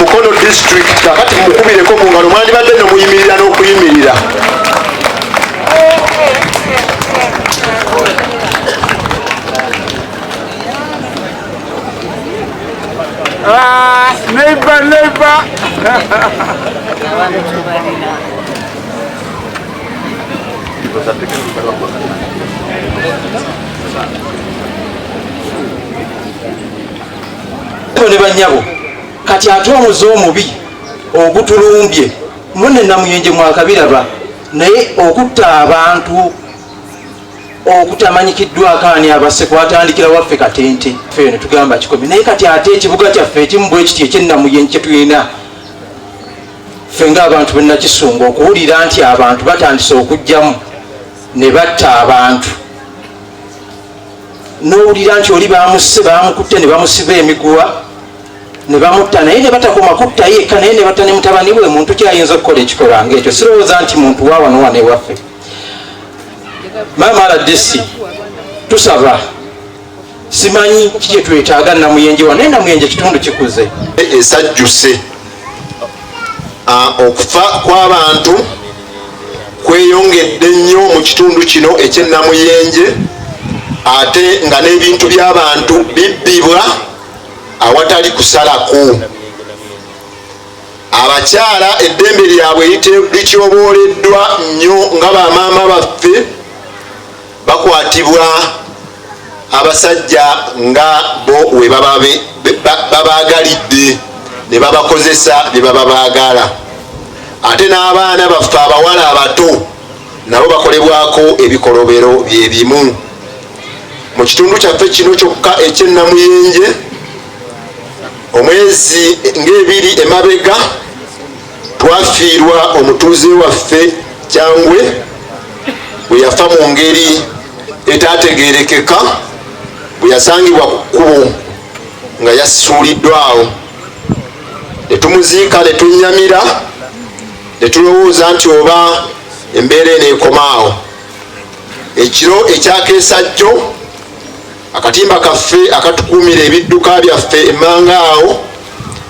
Mukono District. Kakati mukubireko mu ngalo, mwandibadde no muyimirira n'okuyimirira. Ah, neighbor, neighbor. Ne bannyabo, kati ate omuze omubi ogutulumbye munne Namuyenje mwakabiraba, naye okutta abantu okutamanyikiddwako ani abasse kwatandikira waffe Katente. Ffe ne tugamba kikomi, naye kati ate ekibuga kyaffe ekimu bwe kiti eky'eNamuyenje kyetulina ffe ng'abantu b'eNakisunga, okuwulira nti abantu batandise okugjamu ne batta abantu, n'owulira nti oli bamusse, bamukutte ne bamusiba emiguwa ne bamutta, naye ne batakoma kutta yekka, naye ne batta ne mutabani we. Muntu kyayinza okukola ekikolwa ngaekyo? Sirowooza nti muntu wa wano wano ewaffe. Maama RDC, tusaba, simanyi kiki kyetwetaaga Namuyenje wano, naye Namuyenje kitundu kikuze. Esajjuse. Okufa kw'abantu kweyongedde nnyo mu kitundu kino eky'eNamuyenje, ate nga n'ebintu by'abantu bibbibwa awatali kusalako. Abakyala eddembe lyabwe lityobooleddwa nnyo, nga bamaama baffe bakwatibwa abasajja nga bo we babaagalidde ne babakozesa bye baba baagala, ate n'abaana baffe abawala abato nabo bakolebwako ebikolobero bye bimu. Mu kitundu kyaffe kino kyokka eky'eNamuyenje, omwezi ng'ebiri emabega twafiirwa omutuuze waffe Kyangwe, bwe yafa mu ngeri etaategeerekeka, bwe yasangibwa ku kkubo nga yasuuliddwawo, ne tumuziika ne tunnyamira, ne tulowooza nti oba embeera eno ekomaawo. Ekiro ekyakeesajjo, akatimba kaffe akatukuumira ebidduka byaffe emmanga awo,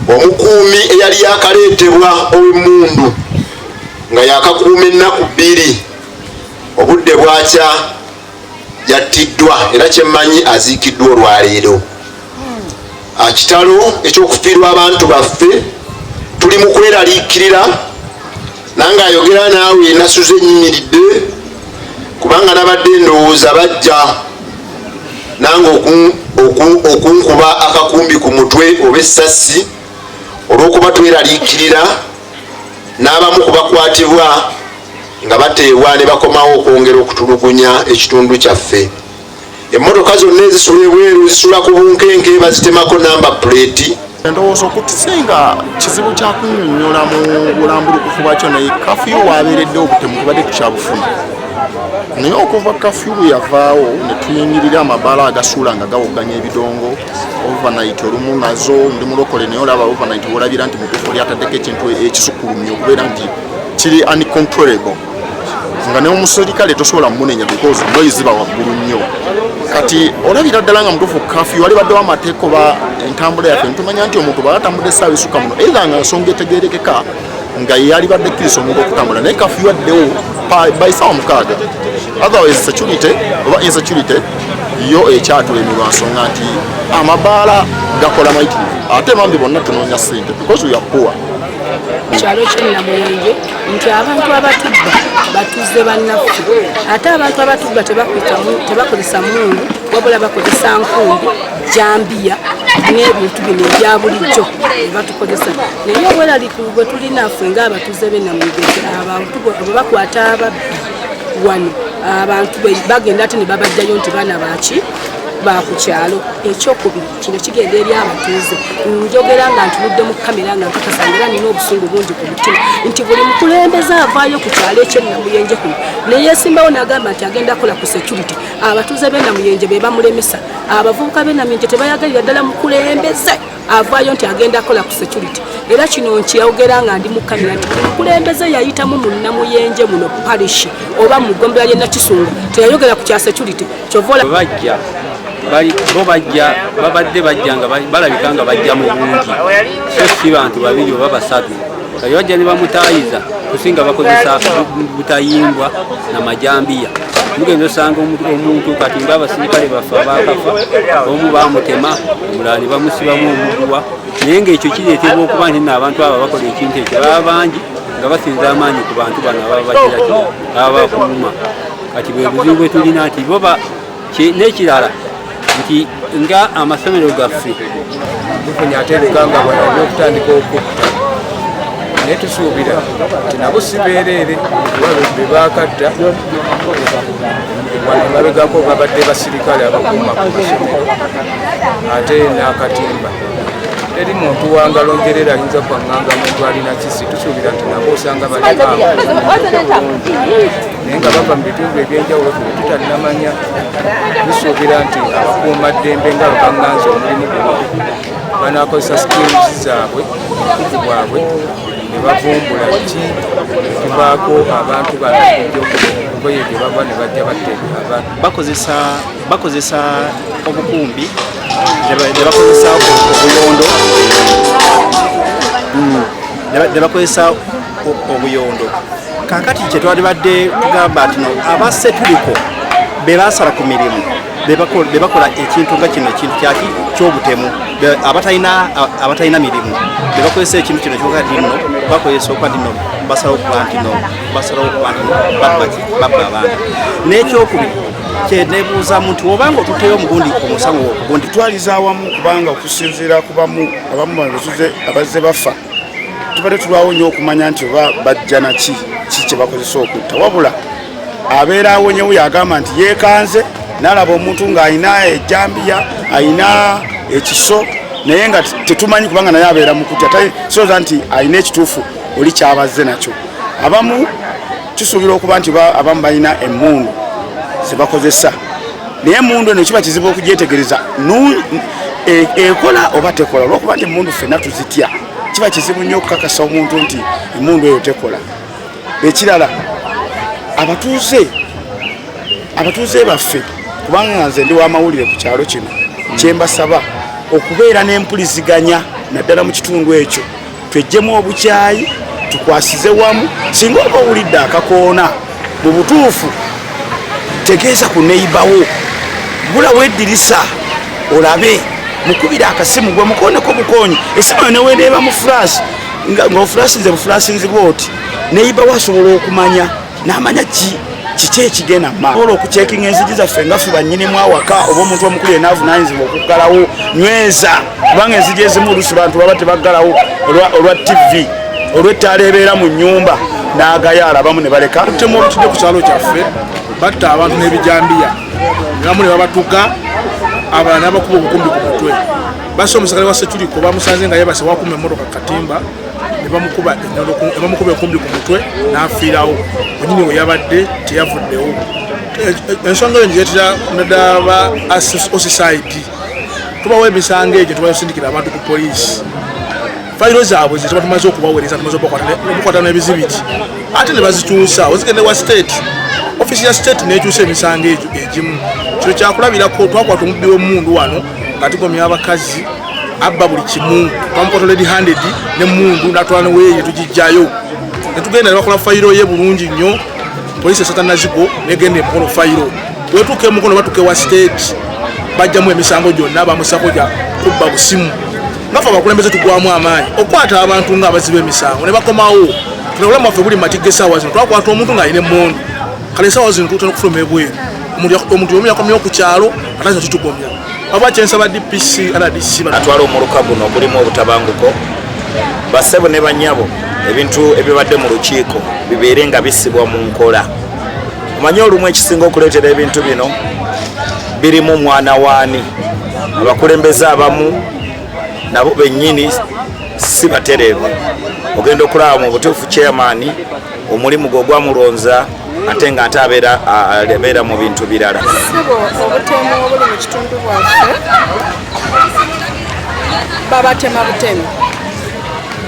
omukuumi eyali yakaleetebwa ow'emmundu nga yakakuuma ennaku 2, obudde bwakya yattiddwa, era kyemmanyi aziikiddwa olwaleero. Kitalo ekyokufiirwa abantu baffe. Tuli mu kweraliikirira. Nange ayogera naawe nasuze enyimiridde, kubanga nabadde ndowooza bajja nange okunkuba akakumbi ku mutwe oba essasi, olw'okuba tweraliikirira n'abamu ku bakwatibwa nga bateebwa ne bakomawo okwongera okutulugunya ekitundu kyaffe. Emmotoka zonna ezisula ebweru zisula ku bunkenke, bazitemako namba puleeti. Ndowooza okutusinga kizibu kyakunnyonnyola mu bulambulukufu bwakyo, naye kafyu wabeeredde obutemu tubadde tukyabufuna, naye okuva kafyu bwe yavaawo ne tuyingirira amabaala agasuula nga gawoganya ebidongo overnight, olumu nazo ndi mulokole, naye olaba overnight wolabira nti mutuufu oli ataddeko ekintu ekisukkulumye okubeera nti kiri uncontrollable, nga ne omuserikale tosobola mumunenya because noise ba waggulu nnyo. Kati olabira ddala nga mutuufu kafyu wali baddewo amateeka oba entambula yaffe ntumanya nti omuntu bwaba atambudde essaawa esukka muno, either nga nsonga etegerekeka nga yali badde kkiriza omuntu okutambula, naye kafyu addewo by saawa 6. Otherwise security oba insecurity yo ekyatulemerwa, nsonga nti amabaala gakola mayitirivu, ate bambi bonna tunoonya ssente because we are poor. Kyalo ky'eNamuyenje nti abantu abatubba batuze bannaffe, ate abantu abatubba tebakozesa mundu, wabula bakozesa nkumbi, jambiya n'ebintu bino ebya bulijjo batukozesa. Naye obweraliikirivu bwe tulina ffe ng'abatuze b'eNamuyenje, abantu bwe bakwata ababbi wano, abantu bagenda ate ne babajjayo nti baana baki baku kyalo. Ekyokubiri, kino kigenda eri abatuuze. Njogera nga ntunudde mu kamera, nga nkakasa era nina obusungu bungi ku mutima nti buli mukulembeze avaayo ku kyalo eky'eNamuyenje kuno neyesimbawo n'agamba nti agenda kukola ku security, abatuuze b'eNamuyenje be bamulemesa. Abavubuka b'eNamuyenje tebayagalira ddala mukulembeze avaayo nti agenda kukola ku security. Era kino nkyogera nga ndi mu kamera nti buli mukulembeze yayitamu mu Namuyenje muno parish oba mu ggombolola ly'e Nakisunga teyayogera ku kya security. Kyova bajja Bo bajja, babadde bajja nga balabika nga bajja mu bungi, so si bantu babiri oba basatu. Kati bajja ne bamutaayiza, kusinga bakozesa butayimbwa na majambiya. Mugenda osanga omuntu kati ng'abasirikale baffe abaakafa, omu baamutema, omulala ne bamusibamu omuguwa, naye ng'ekyo kireetebwa okuba nti nno abantu abo bakola ekintu ekyo baba bangi nga basinza amaanyi ku bantu bano ababa bagira ki, ababa bakuuma. Kati bwe buzibu bwe tulina nti bo n'ekirala nti nga amasomero gaffe tufunye ate ebikangabwa ebyokutandika okutta, naye tusuubira nti nabo si beereere, kuba be baakatta wano emabegako babadde basirikale abakuuma ku masomero ate n'akatimba. Teri muntu wangalo njerere ayinza kwaŋŋanga muntu alina kisi. Tusuubira nti nabo osanga balikaawo, naye nga bava mu bitundu ebyenjawulo ffe tutannamanya. Tusuubira nti abakuumaddembe nga bwe baŋŋanze omulimu guno banaakozesa skills zaabwe, obukugu bwabwe, ne bavumbula ki ekivaako abantu bano okujja okuva gye bava ne bajja batta abantu. Bakozesa obukumbi ne bakozesa obuyondo, ne bakozesa obuyondo. Kaakati kye twalibadde tugamba nti no aba Securiko be basala ku mirimu, be bakola ekintu nga kino, ekintu kyaki ky'obutemu. Abatalina mirimu be bakozesa ekintu kino kyoka nti nno bakozesa okuba nti nno basalawo okuba nti nno basalawo okuba nti nno babba ki, babba abantu. N'ekyokubiri kyenebuuza nti obanga otutteyo omugundi omusango ogundi Twaliza awamu, kubanga okusinziira ku bamu abamu bano abazze bafa, tubadde tulwawo nnyo okumanya nti oba bajja naki, ki kye bakozesa okutta. Wabula abeera awonyewo yagamba nti yeekanze n'alaba omuntu ng'alina ejjambiya, alina ekiso, naye nga tetumanyi kubanga naye abeera mu kutya, sooza nti alina ekituufu oli kyabazze nakyo. Abamu kisuubira okuba nti abamu balina emmundu zebakozesa, naye emundu eno kiba kizibu okugyetegereza ekola oba tekola, olwokuba nti emundu ffenna tuzitya. Kiba kizibu nnyo okukakasa omuntu nti emundu eyo tekola. Ekirala, abatuuze baffe, kubanga nze ndi w'amawulire ku kyalo kino, kyembasaba okubeera n'empuliziganya naddala mu kitundu ekyo, tweggyemu obukyayi, tukwasize wamu. Singa oba owulidde akakoona, mu butuufu tegeeza ku neighbour, gulawo eddirisa olabe, mukubira akasimu gwe mukooneko bukoonyi esimu yo neweneeba mu flash, ng'oflashinze buflashinzibwa oti, neighbour wo asobola okumanya n'amanya ki kiki ekigenda mu maaso. Osobola okucekinga enzigi zaffe nga ffe bannyinimu awaka, oba omuntu omukulu yenna avunaanyizibwa okuggalawo, nyweza, kubanga enzigi ezimu oluusi bantu baba tebaggalawo olwa TV, olw'ettaala ebeera mu nnyumba n'agayaala, abamu ne baleka. Obutemu obutudde ku kyalo kyaffe, batta abantu n'ebijambiya, abamu ne babatuga, abalala n'abakuba obukumbi ku mutwe. Basse omusirikale wa Securiko, bamusanze nga yebase wakuma emmotoka katimba, ne bamukuba ennyondo ne bamukuba enkumbi ku mutwe n'afiirawo wenyini we yabadde, teyavuddewo. Ensonga eyo ngireetera naddala ba OCCID. Tubawa emisango egyo, tubasindikira abantu ku poliisi, fayiro zaabwe ze tuba tumaze okubaweereza, tumaze okubakwata n'ebizibiti, ate ne bazikyusa ozigende wa state, ofisi ya state nekyusa emisango egyo egimu. Kino kyakulabirako, twakwata omubbi w'emmundu wano nga tugomya abakazi, abba buli kimu, twamukwata red handed n'emmundu natwala neweeye, tugijjayo netugenda ne bakola fayiro ye bulungi nnyo. Poliisi esata nazigo negenda emukono, fayiro wetuuka emukono, batuuka ewa state, bajjamu emisango gyonna, bamusako gya kubba busimu. Nga ffe abakulembeze tugwamu amaanyi okukwata abantu nga abaziba emisango ne bakomawo. Obulamu bwaffe buli matigga. Essaawa zino twakwata omuntu ng'alina emmundu, kale essaawa zino tutera okufuluma ebweru, omuntu omu yakomyewo ku kyalo, ate zino tutugomya. Wabula kyensaba DPC, RDC, Atwala omuluka guno ogulimu obutabanguko, bassebo ne bannyabo, ebintu ebibadde mu lukiiko bibeere nga bissibwa mu nkola. Omanye olumu ekisinga okuleetera ebintu bino birimu mwana waani, abakulembeze abamu nabo bennyini si batereevu. Ogenda okulaba mu butuufu chairman omulimu gwe ogwamulonza, ate nga ate abeera mu bintu birala. Ssebo, obutemu obuli mu kitundu bwaffe, babatema butemi,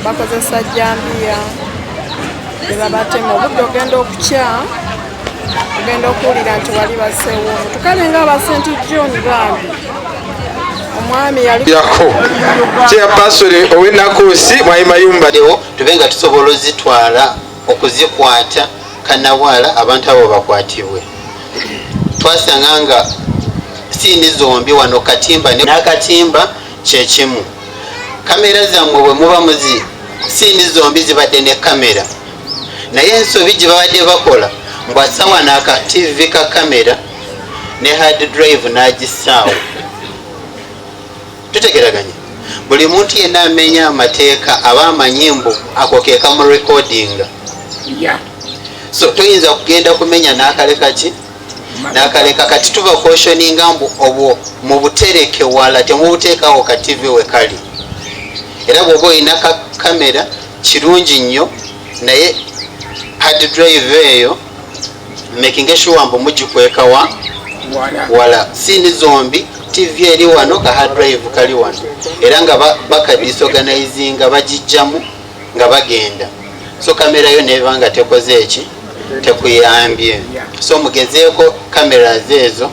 bakozesa jambiya ne babatema. Obudde ogenda okukya Ogenda okuwulira nti wali baseewo omuntu. Kale nga aba St John bambi omwami yali yako chairperson ow'enakuusi Mwami Mayumba. Tube nga tusobola ozitwala okuzikwata kanawala abantu abo bakwatibwe. Twasanga nga siini zombi wano katimba n'akatimba kyekimu. Kamera zammwe bwe muba muzi siini zombi zibadde ne kamera, naye ensobi gye babadde bakola mbw'assa wano aka TV ka kamera ne hard drive n'agissaawo. Tutegeraganye, buli muntu yenna amenya amateeka aba amanyi mbu ako ke kamurekodinga. So toyinza kugenda kumenya n'akaleka ki n'akaleka. Kati tuba cautioninga mbu obwo mubutereke wala, temubuteekawo ka TV we kali. Era bw'oba olina ka kamera kirungi nnyo, naye hard drive eyo making sure mbu mugikweka wa wala. Siini zombi TV eri wano, ka hard drive kali wano, era nga bakadisorganizinga bagijjamu nga bagenda. So kamera yo neba nga tekoze eki tekuyambye. So mugezeeko cameras ezo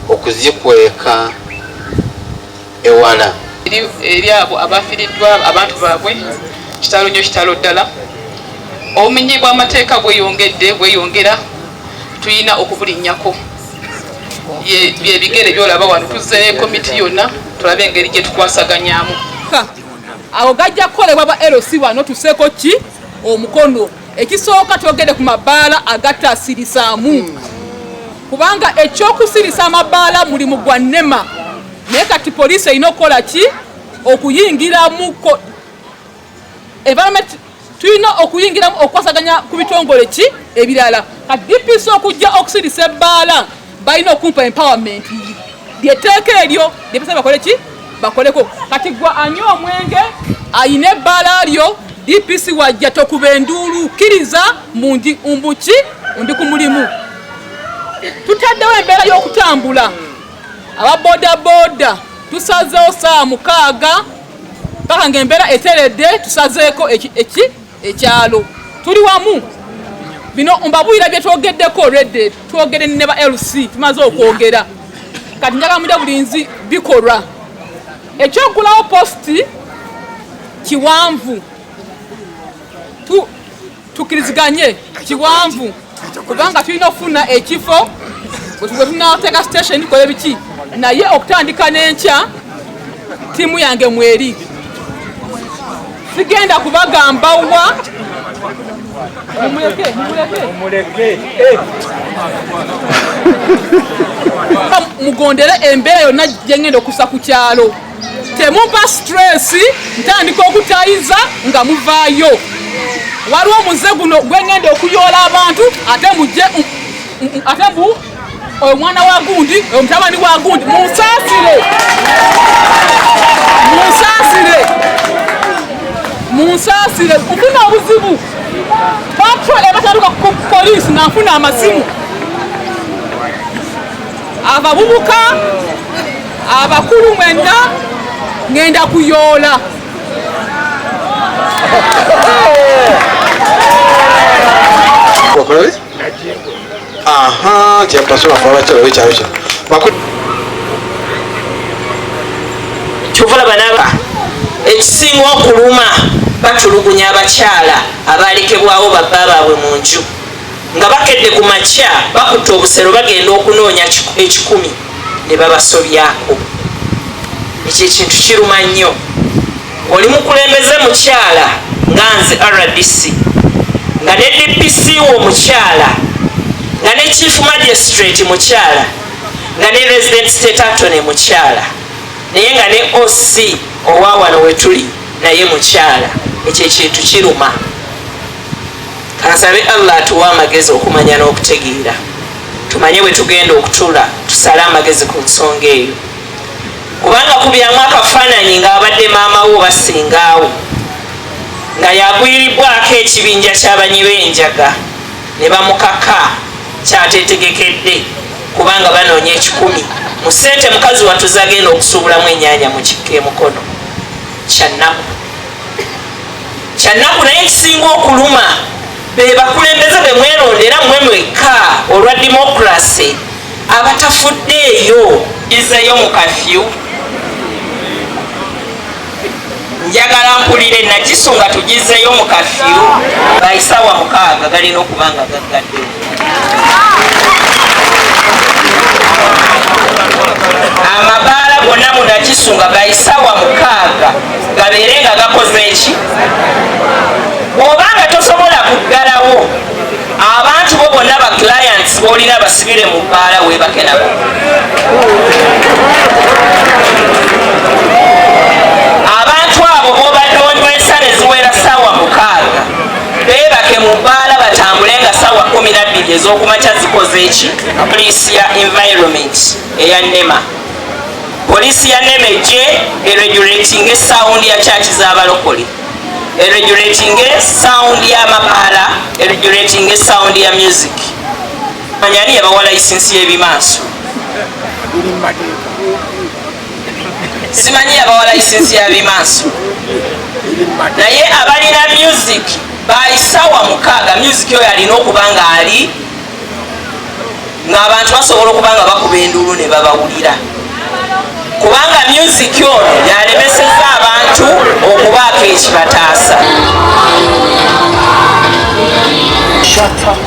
okuzikweka ewala. Eri abo abafiiriddwa abantu baabwe, kitalo nnyo, kitalo ddala. Obumenyi bw'amateeka bweyongedde, bweyongera, tulina okubulinnyako. Byebigere byolaba wano, tuzze komiti yonna tulabe engeri gye tukwasaganyamu. Awo gajja kukolebwa ba LC wano tuseeko ki omukono. Ekisooka twogere ku mabaala agatasirisaamu, kubanga ekyokusirisa amabaala mulimu gwa NEMA, naye kati poliisi erina okukola ki okuyingiramuko environment, tulina okuyingiramu okukwasaganya ku bitongole ki ebirala. Kati DPC okujja okusirisa ebbaala balina okumpa empowerment lyeteeka eryo DPC bakole ki bakoleko. Kati gwa anywa omwenge ayina ebbaala lyo, DPC wajja tokuba enduulu, kkiriza mundi mbuki ndi ku mulimu. Tutaddewo embeera y'okutambula aba bodaboda, tusazeewo saawa 6 paka ng'embeera eteredde, tusazeeko ekyalo tuli wamu. Bino mbabuulira bye twogeddeko already, twogere ne ba LC, tumaze okwogera. Kati njagala mudde bulinzi bikolwa. Ekyokugulawo positi kiwanvu, tukkiriziganye kiwanvu, kubanga tulina okufuna ekifo bwe tunateeka station tukole biki, naye okutandika n'enkya ttiimu yange mweri sigenda kubagamba wa mumuleke, mumuleke mugondere embeera yonna gye ngenda okusa ku kyalo. Temumpa stress, ntandika okutayiza nga muvaayo. Waliwo omuze guno gwe ngenda okuyoola abantu, ate mujje ate mbu oyo mwana wa gundi, oyo mutabani wa gundi. Munsaasire, munsaasire, munsaasire. Nfuna obuzibu, patrol ebatatuka ku poliisi nga nfuna amasimu. Abavubuka abakulu mwenna ngenda kuyoola. Aha, chairperson waffe abakyala b'ekyalo kino. Kyova olaba n'aba ekisinga okuluma batulugunya abakyala abalekebwawo babba baabwe mu nju nga bakedde ku makya bakutte obusero bagenda okunoonya ekikumi ne babasobyako. Ekyo ekintu kiruma nnyo. Oli mukulembeze mukyala nga nze RDC, nga ne DPC wo mukyala, nga ne Chief Magistrate mukyala, nga ne Resident State Attorney mukyala, naye nga ne OC owa wano we tuli naye mukyala. Ekyo ekintu kiruma. Kansabe Allah atuwe amagezi okumanya n'okutegeera, tumanye bwe tugenda okutula tusale amagezi ku nsonga eyo, kubanga kubyamu akafaananyi ng'abadde maama wo basingaawo nga yagwiribwako ekibinja ky'abanyi b'enjaga ne bamukaka kyateetegekedde, kubanga banoonya ekikumi mu ssente mukazi wattu zagenda okusuubulamu ennyaanya mu kikka emukono. Kyannaku, kyannaku, naye ekisinga okuluma Be bakulembeze be mwerondera mmwe mwekka olwa democracy abatafuddeeyo. Izeeyo mu kafyu. Njagala mpulire Nakiso nga tugizeeyo mu kafyu. Baisaawa 6 galina okuba nga gaggaddewo. Amabaala gonna mu Nakiso nga baisaawa 6 gabeere nga gakoze eki? Bw'obanga tosobola kuggalawo abantu bo bonna ba clients b'olina basibire mu bbaala weebake nabo. Abantu abo b'obadde onywesa ne ziwera ssaawa 6 beebake mu bbaala batambule nga ssaawa 12 ez'okumakya zikoze eki? Poliisi ya environment eya NEMA. Poliisi ya NEMA ejje eregulating sound ya church z'abalokole, eregulating sound y'amabaala, eregulating sound ya music. Manyani yabawa license y'ebimaaso. Simanyi yabawa license y'ebimaaso. Naye abalina music baisaawa 6 music oyo alina okuba nga ali ng'abantu basobola okuba nga bakuba enduulu ne babawulira. Kubanga music ono yalemesezza abantu okubaako ekibataasa. Shut up.